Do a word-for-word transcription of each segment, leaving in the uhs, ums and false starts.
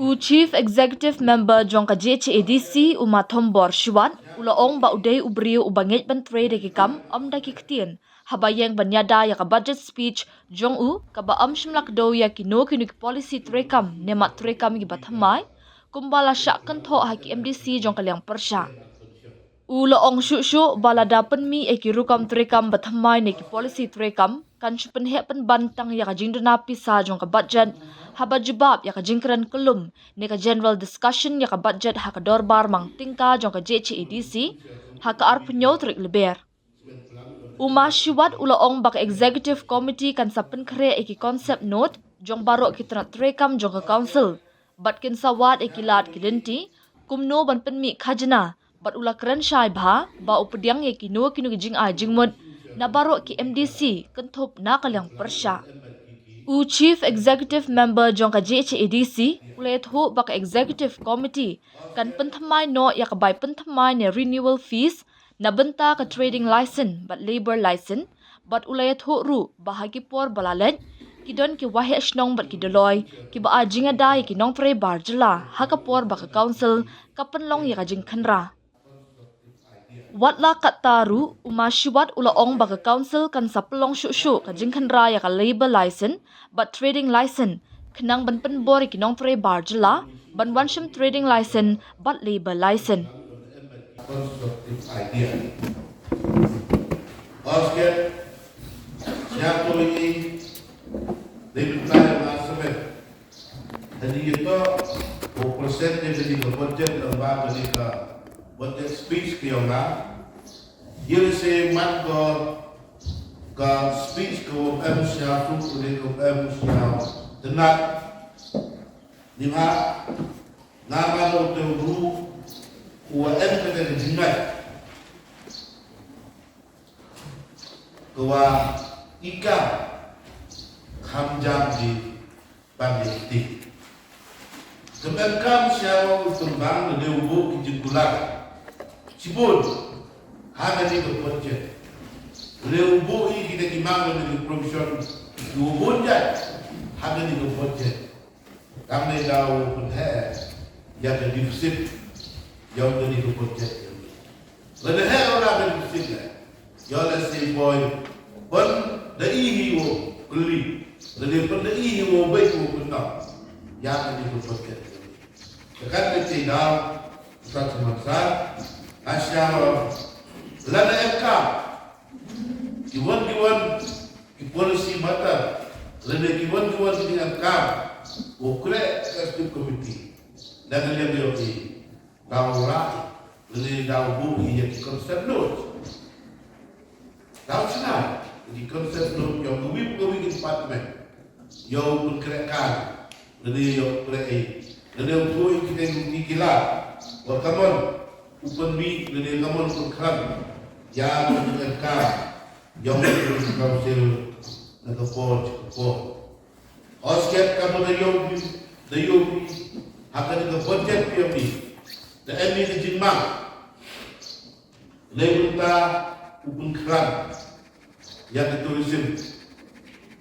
U Chief Executive Member jong ka J H A D C, u Ma Thombor Shiwat, u la ong ba u dei u briew uba ngeit ban trei da ki kam, ym da ki ktien, haba ïeng ban ïada ïa ka budget speech jong u, kaba ym shym la kdew ïa kino kino ki policy treikam, ne mat treikam kiba thymmai, kumba la shah kynthoh ha ki M D C jong ka liang pyrshah. U la ong shuh shuh ba lada pynmih ïa ki rukom treikam ba thymmai ne ki policy treikam, kan shu pynheh pynban tang ïa ka jingduna pisa jong ka budget, haba jubab ïa ka jingkren kyllum ne ka general discussion ïa ka budget ha ka dorbar mang tyngka jong ka J H A D C, ha ka arphew hynñiew tarik Lber. U Ma Shiwat u la ong ba ka Executive Committee kan sa pynkhreh ïa ki concept note jong baroh ki tnat treikam jong ka Council, bad kin sa wad ïa ki lad ki lynti kumno ban pynmih khajna, bad u la kren shai bha ba u pdiang ïa kino kino ki jingai jingmut na baroh ki M D C, kynthup na ka liang pyrshah. U Chief Executive Member jong ka J H A D C u la ïathuh ba ka Executive Committee kan pynthymmai noh ïa ka bai pynthymmai ne renewal fees na bynta ka trading license bad labour license, bad u la ïathuh ruh ba ha ki por ba la leit, ki don ki waheh shnong bad ki dolloi kiba ai jingïada ïa ki nongtrei bar jylla, ha ka por ba ka Council ka pynlong ïa ka jingkhynra. Wat la katta ruh, u Ma Shiwat u la ong ba ka Council kan sa pynlong shuh shuh ka jingkhynra ïa ka labour license bad trading license, khnang ban pynbor ïa ki nongtrei bar jylla ban wan shim trading license bad labour license. Constructive idea. Basket, siapa ini? Lebih baik masuk. Hynrei ïa to, u present ïa kane ka budget lyngba kane ka budget speech ka jong nga. Ïa lehse mat ka, ka speech ka ym em sha suk, ka ym em sha tnat. Ni ma, nga ma da u te u ruh, u wa em kata ka jingngeit. Ka wa ika kham jam ji ban ïa kti. Ka em kam sha wa u tyngbang lane u buh ki jingkular. Shibun ha kane ka budget. Lane u buh ïa kita ki mang lane ki provision. Ki u buh jait ha kane ka budget. Tang ne da u pynheh ïa ka deficit ïa u kane ka budget. Lada heh ruh ka deficit leh. Ïa lehse poi pyn da i hi u kylli. Lada pyn da i hi u beit u pynda. Ïa kane ka budget. Te kan te te da sa sumasa. Nga sha lada em ka Ki wan ki wan ki policy matter lane ki wan ki wan ki jingangkam, u khreh ka executive committee na ka liang jong ki, da u rai lane da u buh ïa ki concept note. Da u shna ki concept note jong kawei pa kawei ki department. Ïa u pynkhreh kam lane ïa u khreh ei lane u buh ïa ki teng ki la wa kamon u pynmih lane kamon u pynkhreh ïa ka jingangkam. Ïa u Council na ka por sha ka por. Hynrei ka mut da ïoh da ïoh ha kane ka budget ïa u da em ïa ka jingmang. Lei mynta u pynkhreh ïa ka tourism.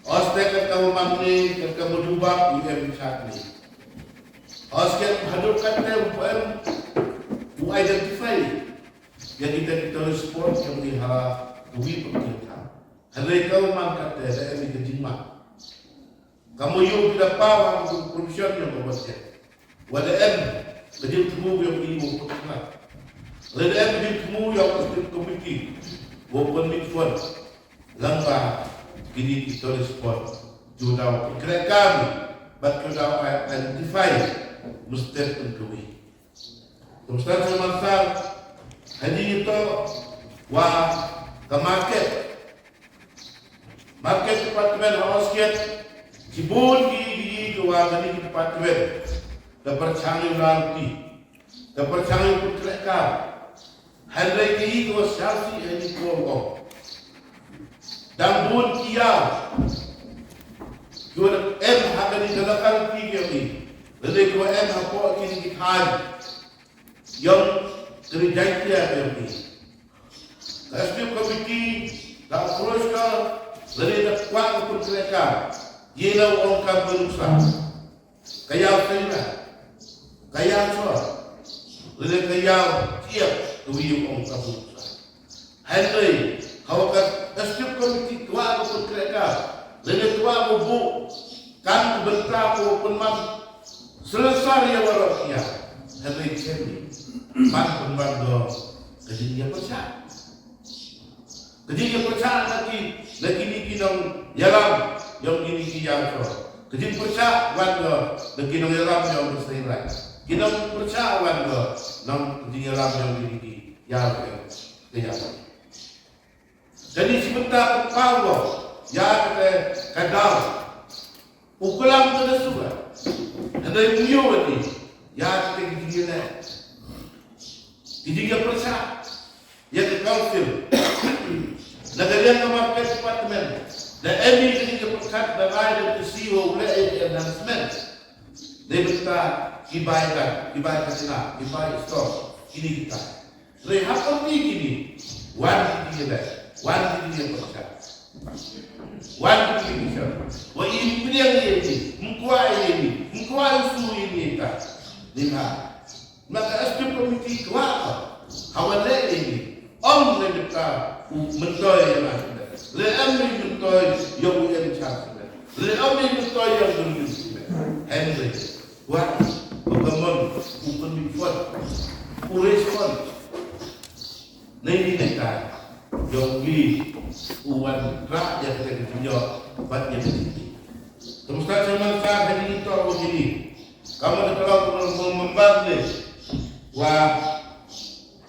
Hynrei kat ka u mang ne kat ka u jubab u em shat ne. Hynrei haduh katte u em u identify ïa kita kita spot jong ngi ha ka wi pyrthei. Hynrei ka u mang katte da em ïa ka jingmang. Ka mut ïoh ki da paw ha ka provision jong ka budget. Wat la em ka jingthmu jong ki u pynkhlan. Wat la em ka jingthmu jong ka state committee u pynmih fund. Lyngba kine ki tourist spot. Ju dau pynkhreh kam bad ju dau identify mesti pynkawi. Kum stan sumasa, hynrei ito wa ka market. Market department ha Hynñiewtrep, jibun ki, ki, ki wa kane ki department. Da pyrshang ïa u ralti. Da pyrshang ïa u pynkhreh kam. Hynrei ki, ki wa sngewsih ïa ki ko ko. Dang bun ki ïa. Ki wa em ha kane ka locality ki ïa ki. Lane ki wa em hapoh kine ki thaiñ. Ïong kane Jaiñtia ïong ki. Ka executive committee ka approach ka lane ka kwah ka pynkhreh kam. Ïa la u ong kam ka nuksa. Ka ïa u seng la. ka ïa chwa, lane ka ïa tiap ka wi ong ka bu. Hynrei hawa ka executive committee kwah ka pun kreka, lane kwah ka bu, kan bynta ko pun man selesar ïa waroh ïa. Hynrei chen ni man pun man do ka jingïa pyrshah. Ka jingïapyrshah na ki, na kine ki nongïalam, ïong kine ki ïa to. Ka jingpyrshah wan na, na ki nongïalam ïong ki seirai. Ki nongpyrshah wan na, nong ka jingïalam ïong kine ki ïa to. Ka ïa to. Kane shi bynta ka paw ïa kata ka daw. U klam ka da suba. Hynrei u ïoh ïa kata ki jingïaleh. Ki jingïapyrshah. Ïa ka council. Na ka liang ka market department. Da M E ka jingïapyrkhat da rai da ka C E O u leh ïa ka enhancement. Dei bynta ki bai ka, ki bai ka sina, ki bai store, kine kita. Hynrei ha kawei kine, wan ki jingïaleh, wan ki jingïapyrshah. Wan ki jingïapyrshah. Wa i pdiang ïa ni, mkwa ïa ni, mkwa u su ïa ni ta. Ni ha. Maka executive committee kwah ka. Hawa leh ïa ni. Ym leh bynta u myntoi ïa nga. Leh ym leh myntoi ïa u in charge. Leh ym leh myntoi ïa u in charge. Hynrei kwah ba ka mon u pynmih fund, u raise fund. Nei ni nei kai. Ïong ki u wan rah ïa ka jingïoh bad ïa ka jingïoh. Te Mister Chairman Sir, ha jingïoh u jini. Ka mut ka la u member ne. Wa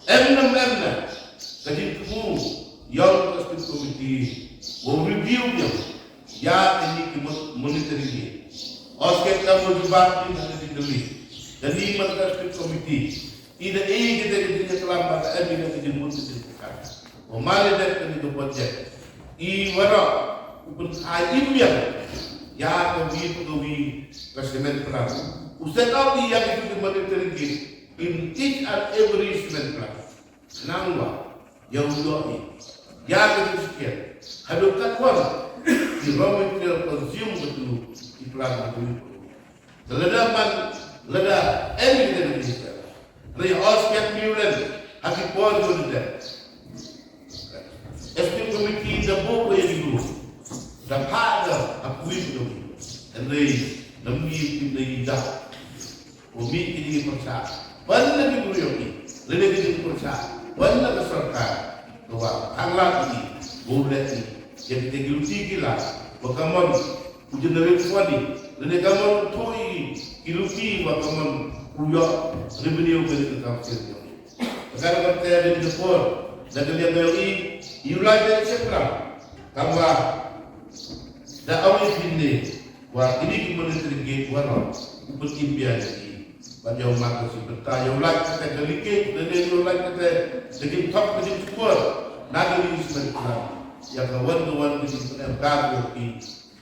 em ne em ne. Ka jingkyrkhu ïong ka executive committee. Wa review ïa. Ïa kane ki mon-, monitoring ni. Ysket ka mut jubab ni ha ka jingkylli. Kane man ka executive committee. I da ei kita ki jingïaklam ba ka em ïa ka jingmut ka jingpyrkhat. Wa ma leh dep kane ka budget. I waroh u pynkhie im ïa. Ïa ka wi pa ka wi ka cement plant. U set up ïa ka jingmonitoring in each and every cement plant. Nangwa ïa u ïohi ïa ka jingshakri haduh katwon ki raw material consume ka tu ki plant ka tu. Lada man lada en ka jingshakri. Ri os kat miulen ha ki por jun de. Executive committee da buh ka ïa ki group da phah da ha kui ka dong. Hynrei da mi ki da ïa da. U mih ki jingpyrshah ban na ki briew ki, lane ki jingpyrshah ban na ka sorkar. Ka wa tang la ki, u leh ki, ïa ki jingluti ki la, wa ka mon u generate fund, lane ka mon u thoh ki luti, wa ka mon u ïoh revenue ban ka council. Ka ka te rin ka por da ka liang ïa i, i u lai da i shepra. Ka wa da awi pin ne. Wa kine ki monitoring gate waroh u pynïaid ïa ki. Bad ïa u mat ka shi bynta ïa u lait kata ka likit, lane ïa u lait kata ka jingthok ka jingshukor na ka ri Israel. Ïa ka wan ka wan ka jingpynim ka ïa ki.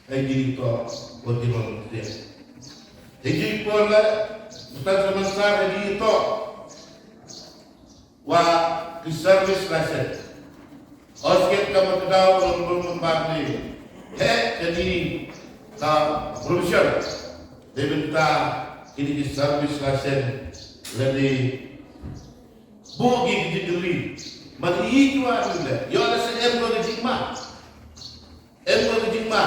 Ai jingthok wa ki wan ki. Ai jingpynim la Mister Chairman Sir, ai jingthok. Wa ki service license. Ysket ka mut ka daw long long member ne. He kani ka provision. Dei bynta kini ki service license lane buh ki ki jingkylli. Man i ki wa tu le. Ïoh lada sa em ko ki jingma. Em ko ki jingma.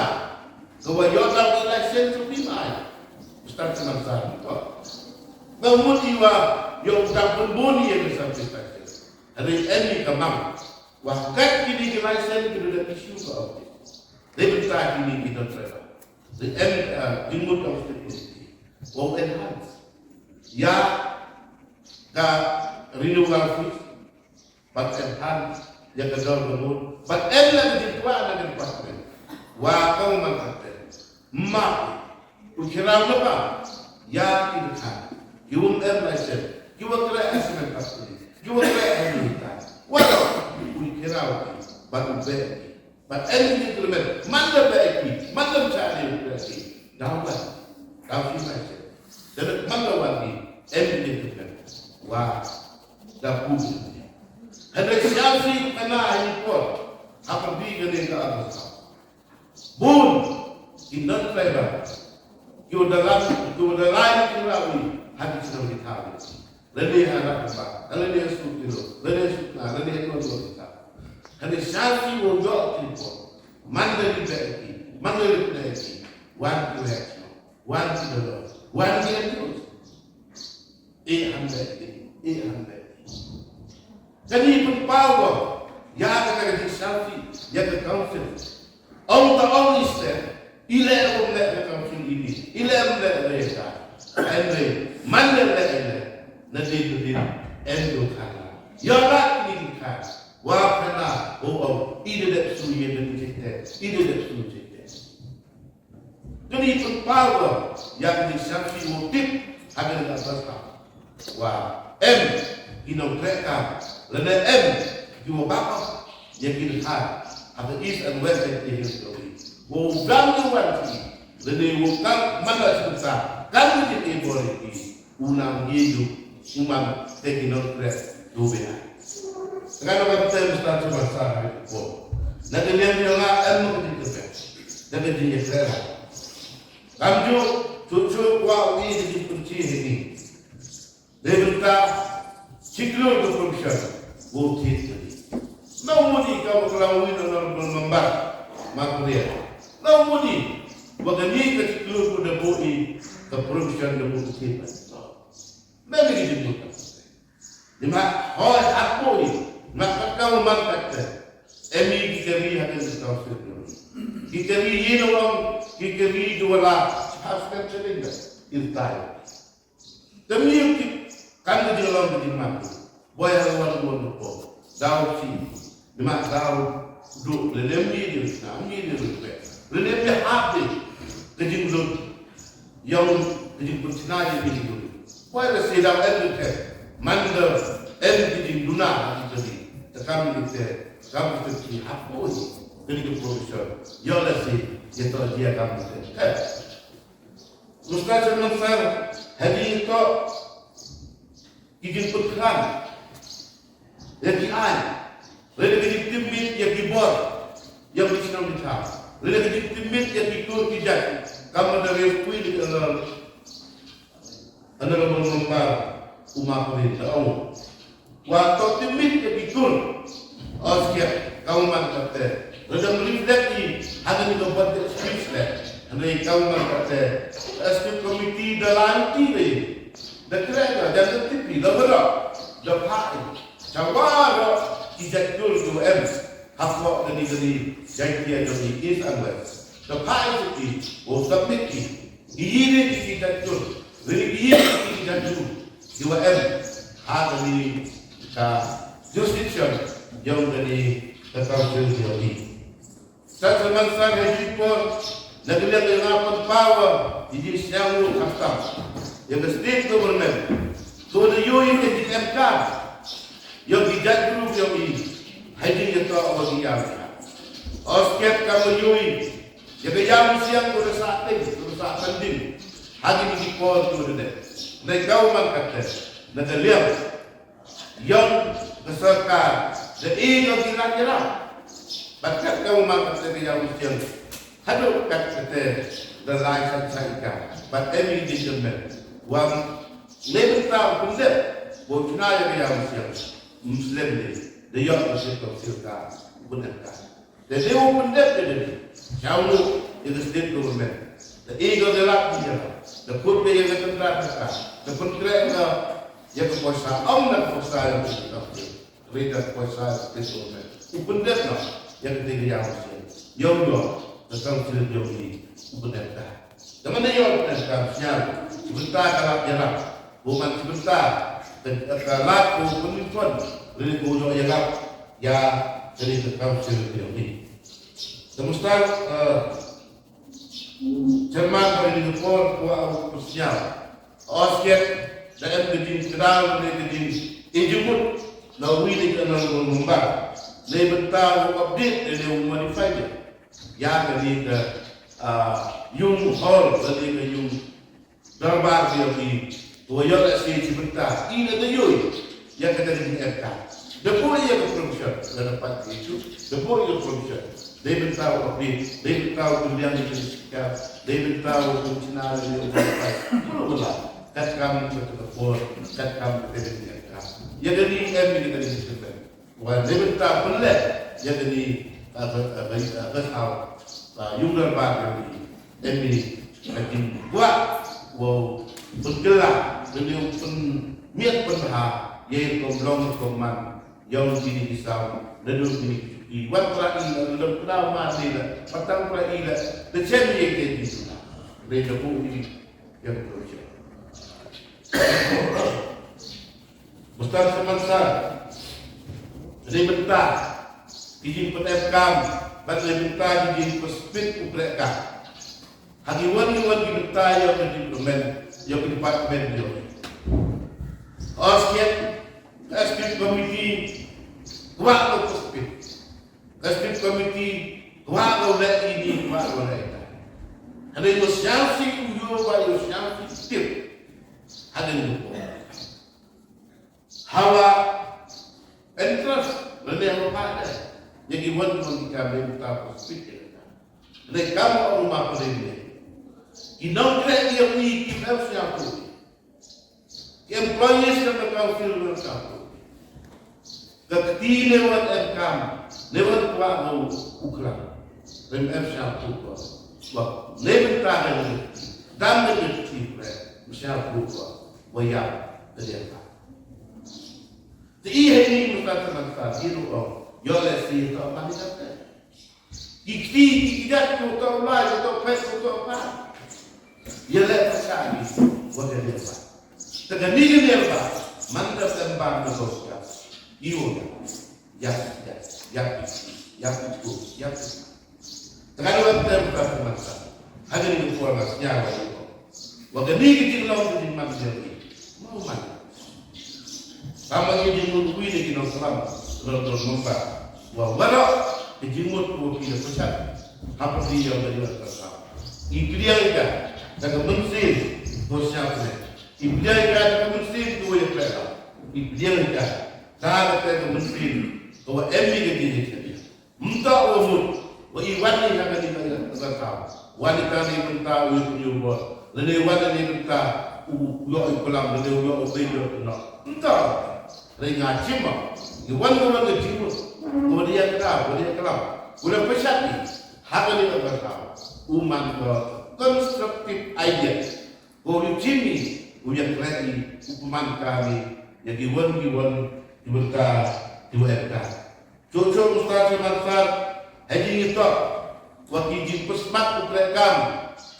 Ka wa ïoh dang ka license tu phi mai. Mister Chairman Sir. Ba mut i wa ïoh dang pynbun ïa ka service license. Hynrei em i ka mang. Wa kat kini ki license ki da issue ka office. Dei bynta kini ki don driver. Dei em, eh, jingmut ka mesti. Wa enhance. Ïa ka renewal fees. Bad enhance ïa ka dor ka mut. Bad en la ka jingkwah na ka department. Wa ka u man ka te. Ma u khiraw na ba ïa ki dkha. Ki um em license. Ki wa kre esmen pasuri. Ki wa kre esmen ta. Wa u khiraw bad u be. Bad en ni implement. Man da be ki. Man da cha ni u kre ki. Daw ba. Daw ki license. Daw man da wa ni. En ni implement. Wa da pu. Hynrei siasi kana ha i por. Ha pyrdi kane ka agama. Bun ki non-tribal, ki u da lait, ki u da lait ki u da lait, ha ki shnong ki thaw. Lane ha Rangbah, lane ha Sutnga, lane ha Sutnga, lane ha Nongthaw. Hynrei sha ki u ïoh ki por. Man da ki beh ki, man da ki beh ki. Wan ki leh ki, wan ki da lo, wan ki da ki. Eh, han beh ki, eh, han beh ki. Kane pynpaw ïa kata ka jingselfish ïa ka council. Ong ta ong ïa i leh, um leh ka council ïa i, i leh um leh ka ïa ka. Hynrei man leh leh i leh, na dei na dei, em do khana. Ïa la kine ki kha. Wa khana, o ong, i dei dep shu ïa dep jingte, i dei dep shu jingte. Kane pynpaw ïa ka jingselfish u tip ha kane ka sap. Wa em ki nongtrei kam, lane em ki wa bak ïa ki ha, ha ka East and West Jaintia Hills County. Wa u dang u wan ki, lane u kam man la shisha, kan ki jingeh bor ïa ki. U nang ïa u, u man te ki nongtrei, u beh. Nga nang kata Mister Chairman Sir ha ko. Na ka liang jong nga em ka jingkyrpad. Na ka jingkyrpad. Kam ju, ju ju kwah u ïa ka jingpynshai ha ngi. Dei bynta shi klur ka provision. Wow thied ka dei. Nang mut i ka wa klam u Honorable Member Marparia. Nang mut i wa kane ka shi klur ka da buh i ka provision da buh thied. Mem ki jingmut. Ni ma hoi hap buh i. Ma kat ka u man kat te. Em i ki kari ha ka council. Ki kari i nong, ki kari i wala. Hap skat challenge. Is time. Te mih ki kan ka jinglong ka jingman. Boi ha wan wan ko. Daw si. Ni ma daw du lelem ni ni na ni ni ni pe. Lelem ni hap ni. Ka jinglut. Ïa ka jingpynshna ïa ka jinglut. Boi la si daw em ni te. Man da em ka jingduna ha ka jingduna. Te kam ni te. Kam ni te ki hap boi. Ka ni ka provision. Ïa la si. Ïa to ïa kam ni te. Eh. Mister Chairman Sir, ha ki to ki jingpynkhlaiñ ïa ki aiñ, lane ki jingtipmit ïa ki bor ïa ki shnong ki thaw, lane ki jingtipmit ïa ki kur ki jait, kam da ri pui di, eh, Honorable Member u Marparia da ong. Wa to tipmit ïa ki kur. Ong sket ka u man kata. Lada reflect i ha kane ka budget speech leh. Hynrei ka u man kata. Executive committee da la anti leh. Da kren da, da tipi da wara. Da phah i. Sa wara ki jait kur ki wa em. Hapoh kane kane jait ki jong i East and West. Da phah i, ki wa submit i. Ki ïa ki jait kur. Lane ki ïa ki jait kur. Ki wa em ha kane ka jurisdiction jong kane ka council jong i. Sa sa man sa ha ki por na ka liang ka nga pynpaw ïa ki shnong u custom ïa ka state government. To da ïoh ïa ka jingem ka ïa ki jait group ïa ki ha jingïatoh wa ki ïa ka. Ong sket ka ma ïoh ïa ka ïa u siang ko da sa teng ko da sa pending ha ki ni ki por ko da dei. Dei ka u man ka te na ka liang Yong ka sorkar da i yong ki lad ïarap. Bad kat ka u man ka teh ka ïa u siang haduh kat ka teh da lai san sa ika. Bad em i di jemben wa ne bynta u pyndep wa u chna ïa ka ïa u siang. Muslim ni da yong ka sir ka sir ka u pyndep ka. Te dei u pyndep te dei. Sha u ïa ka state government. Da i ka ïarap ki ïarap. Da kut ka ïa ka tendra ka. Da pynkreh ka ïa ka poisa, ong na ka poisa ïa ka state government. Rita ka poisa ïa ka state government. U pyndep na ïa ka dei ka ïa ka state. Ïa u ïa ka council ïa u ni u pyndep ka. Te mynta ïa u pyndep ka sñiaw. Shi bynta ka lap ïarap. Bun man shi bynta ka, ka lap ko pynlipon. Rita ko ïa ïarap. Ïa ka dei ka council ïa u ni. Te mynta, eh, Chairman ba ïa ka por kwah u pyrshah. Ong sket da em ka jingkdaw ne ka jingïeit jingmut na uwi na ka honorable member. Ne bynta u update ne u modify ïa kane ka, ah, yung hall ne ka yung dorbar ïa ki. Wa ïoh lehse shi bynta i na da ïoh ïa kata ka jingeh ka. Da buh ïa ka provision, da dapat issue, da buh ïa ka provision. Dei bynta u update, dei bynta u pynbiang ïa ka shikar, dei bynta u pynchna ïa ka provision. Perlu bela. Kat kam ka ka por, kat kam ka ka ka. Ïa kane em ïa kane ka ka. Wa dei bynta pynleh ïa kane ka ka ka ka ka thaw. Ka yung darbar kane em ïa ka jingkwah wow pynkylla, kane wow pynmiat pynbha ïa ka long ka man. Ïa kine ki saw, naduh kine ki wat pra i la, la pra ma ni la, patang pra i la, te chen ïa ka jingkwah. Dei da bu i ïa ka project. Bastad sa man sa, dei bynta ki jingpyndep kam, bad dei bynta ki jingpyspit u trei kam. Ha ki wan ki wan ki bynta ïa ka department, ïa ka department ïa ka. Ot skhem, ka executive committee kwah ka pyrspit. Ka executive committee kwah ka leh ïa ini, kwah ka leh ïa ita. Hynrei ïoh sngewsih u ïoh ba ïoh sngewsih tip. Hadien ka por. Hawa interest lane hawa pade. Ïa ki wan ki wan ki kam dei bynta pyrspit ïa ka. Hynrei kam u ma pyrspit. Ki nongtrei ïa ki kim sngewthuh. Ki employees ka council ka sngewthuh. Ka kti ne wan em kam, ne wan kwah u klam. Rem em sngewthuh ko. Wa ne bynta ne dam ne kti pre, sngewthuh ko. Wa ïa ka dia ka. Te i hei ni mynta te mynta, i ruh ong, ïoh leh shisha to mani kata. Ki kti, ki kjat, ki uto u lai, ki uto u phet, ki uto u pha. Ïa leh pyrshah ni, wat ïa leh ba. Te kani ka leh ba, man da tem ba na so ka. I ong ïa, ïa, ïa, ïa, ïa, ïa, ïa, ïa. Te ka ruh tem ba te mynta. Hadien ka por nga sñiaw ïa u. Wa kani ka jinglong ka jingman jong ngi. Mo man. Tang ba ngi jingmut wi de ki nongklam, nongklam nongklam. Wa waroh ka jingmut ko ki da pyrshah. Hapdeng ïa ka jingmut ka sa. I pdiang ïa ka, da ka mynsiem ko siap ne. I pdiang ïa ka, da ka mynsiem ko ïa ka. I pdiang ïa ka, da ka mynsiem ko wa em ïa ka jingmut. Mynta u mut, wa i wan ni ha kane ka ïa ka tau. Wan ni ka ni mynta u ïa u bor. Lane wan ni mynta u ïoh i kulam, lane u ïoh u bei ïoh no. Mynta, re nga chima, i wan ni wan ni chima. Ko dia kena, ko dia kelam. Ko dia pesat ni. Ha kane ka tau. U man ko constructive idea. Ko ri chimi, u ïa khlei, u pynman kane, ïa ki wan, ki wan, ki bynta, ki wan ka. Cucu Ustaz Syed Mansar, ha jingïathoh, wa ki jingpynsmat u khlei kam,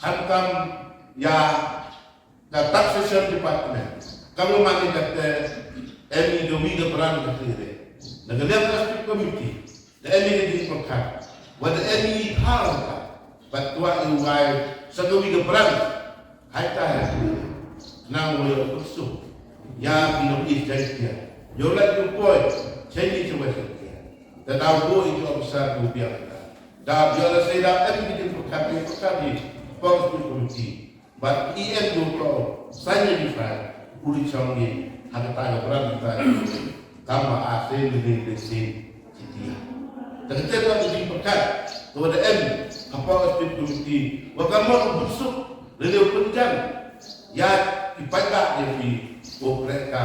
khamtam, ïa, ka taxation department. Kam u man ni kata, em i domi ka brand ka tire. Na ka liang ka committee. Da em i ka jingpyrkhat. Wa da em i i thaw ka. Bad kwah i wai sa kawei ka branch. Hai ta hai. Nang wa ïa u pyrsuk. Ïa ki nong i jai kia. Ïa u lait u poi. Chai ni chawai sa kia. Da daw bo i ki officer u biang ka. Da biang la sai da em i ka jingpyrkhat, i pyrkhat i. Pong su committee. Bad i en du ko sanya di fai uri chong ni ha kata ka bran kata ka ma a sen ni ni sen. Kita ka jingpyrkhat ka wa da em ha pa executive committee wa ka mon u pyrsuk lane u pynjan ïa ki paidbah ïa ki u kreh ka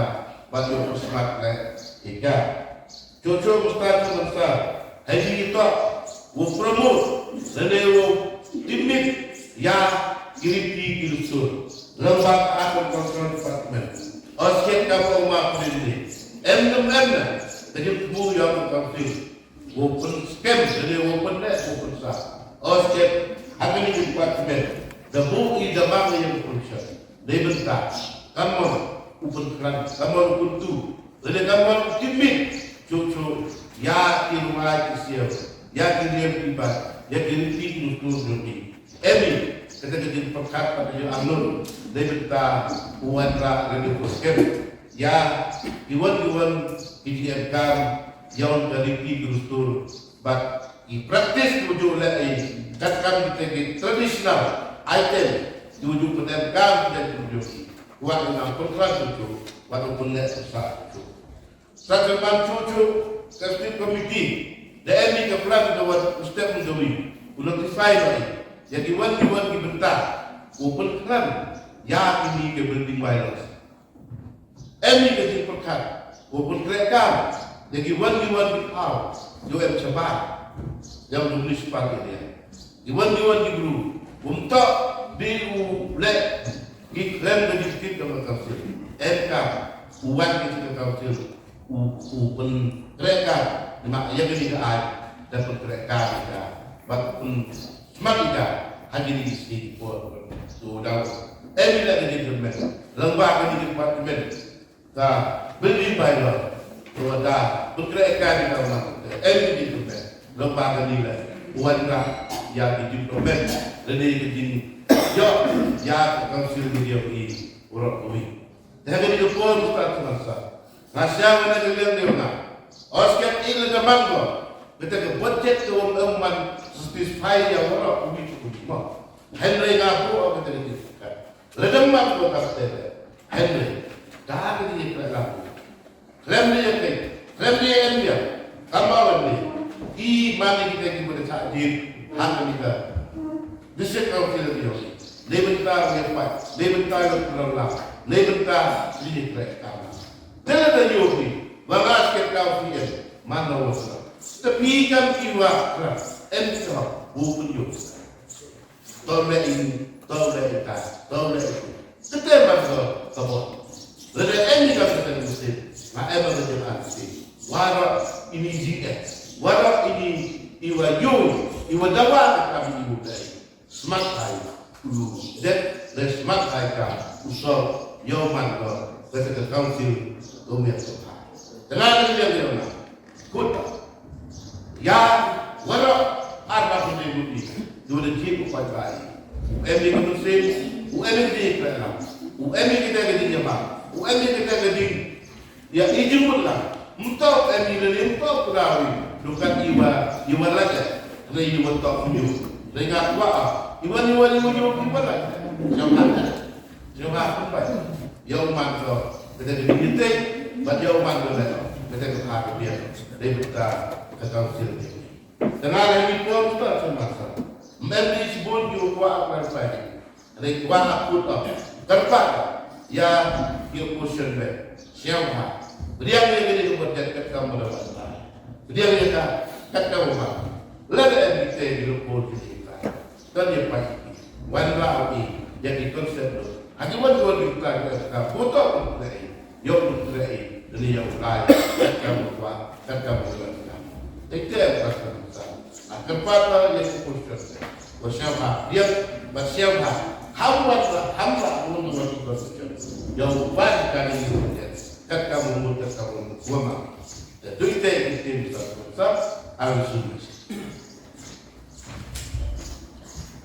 bad u smat kreh ïa ka. Cucu Ustaz Syed Mansar, ha jingïathoh, u promote, lane u timit, ïa, ki riti ki dustur. Lem bad ka Art and Culture Department. Ot skhem ka ba u ma pynlong ni. Em nem em na, ka jingthmu ïa u council. U pynskhem, lane u pynleh, u pynsah. Ot skhem, ha kane ka department. Da buh i da bang ïa u pynskhem. Dei bynta, ka mon u pynkhlaiñ, ka mon u pyntu, lane ka mon u timit, cucu, ïa ki rwai ki siaw, ïa ki riam ki bat, ïa ki riti ki dustur jong ki. Em i, kata ka jingpyrkhat pat ka jong Arnold, dei bynta u wanrah radio ko skhem. Ïa, ki wan ki wan, ki jingem kam, ïa wan ka riti ki dustur, bad i practice ki wujud leh i katkam kita ki traditional item ki wujud pyndonkam kita ki wujud i. Wa i nang pynkhlan cucu, wa i pynleh pynskhem cucu. Sa ka ban cucu, ka state committee, da em i ka plan da wa step da wi, u notify wa i. Ïa ki wan ki wan ki bynta, u pynkhlan, ïa kine ki building bylaws. Em ïa ka jingpyrkhat, u pynkreh kam ïa ki wan ki wan ki thaw, ïoh em shabar ïa u municipal area. Ki wan ki wan ki bru, um toh bi u leh ki khlem ka jingkit ka council. Em kam u wan ka jingkit ka council, u u pynkreh kam, namar ïa kane ka ai da pynkreh kam ïa ka, bad pyn smat ïa ka ha kine ki sngi ki por. To dang em ïa ka jingkyrmen lyngba kane ka department ka building bylaw. To da pynkreh kam ïa ka, em ïa ka jingkyrmen lyngba kane la wanrah ïa ka jingkyrmen lane ka jingïoh ïa ka council area ki waroh kawei. Te ha kane ka por, Mister Chairman Sir, nga sngew ïa ka liang jong nga, u sket ïa lada man ko kata ka budget ka ym man satisfy ïa waroh kawei kawei mo. Hynrei nga buh kata ka jingkyrmen lada man ko kata. Hynrei da ka jingkyrmen la khlem ne ïa khlem ne ïa em ïa ka ma wan ne i man ne kita ki bada cha jin ha ka ni ka. District Council of Yogi, ne bynta ne pat, ne bynta ne pynlong la, ne bynta ne kre kama. Te lada yogi wa nga sket ka P M man na wasa. Te pi kam ki wa kra em ki ha bu pun yogi. Tau le ini, tau le ita, tau le itu. Te te man so tabo. Lada em ni ka te ni state, ma em ka te an state. Wara ini G S, wara ini iwa yo, iwa dawa ka kami ibu dai. Smat ai ulu det, le smat ai ka usor, yo man ko, kata ka council, ko mian ko ha. Tengah ni dia dia na. Kut. Ya, wara arba pun ni budi. Dua de jip upat bai. U em ni ka musim, u em ni di ka lam. U em ni kita ka di jama. U em ni kita ka di Ya, i jingmut la. Mtau em i lele mtau kudawi. Dukan iwa, iwa laja. Re iwa tok nyu. Re ngat wa. Iwa, iwa, iwa, iwa, iwa laja. Jom hata. Jom hata. Ya uman ko. Kata kata kita. Bat ya uman ko lele. Kata kata hata dia. Re beta. Kata usil dia. Tengah hari pun kita semasa. Mem di sebut iwa kuat apa saya. Re kwah a put ap. Kyrpad ïa ki opposition me. Sngewbha pdiang ïa kane ka budget kat kam ba la ban. Pdiang ïa ka kat kam ba. Lada em ki te ki lupur ki te ki tai. Kan ïa pait ki. Wanrah ïa ki concept tu. Ha ki wan ki wan ki tai ka buta tu. Ïoh u trei, dani ïa u Blai, kat kam u kwah, kat kam u kwah. Te te ka san san. A kyrpad la ïa ki pun shan. Wa shan ha, ïa, ba shan ha. Ham wa sa, ham la, mun wa ki pun shan. Ïa u kwah ka ni ïa u te. Kat kam u mut, kat kam u kwah ma. Te tu te ki tim sa sa, a ri sumai.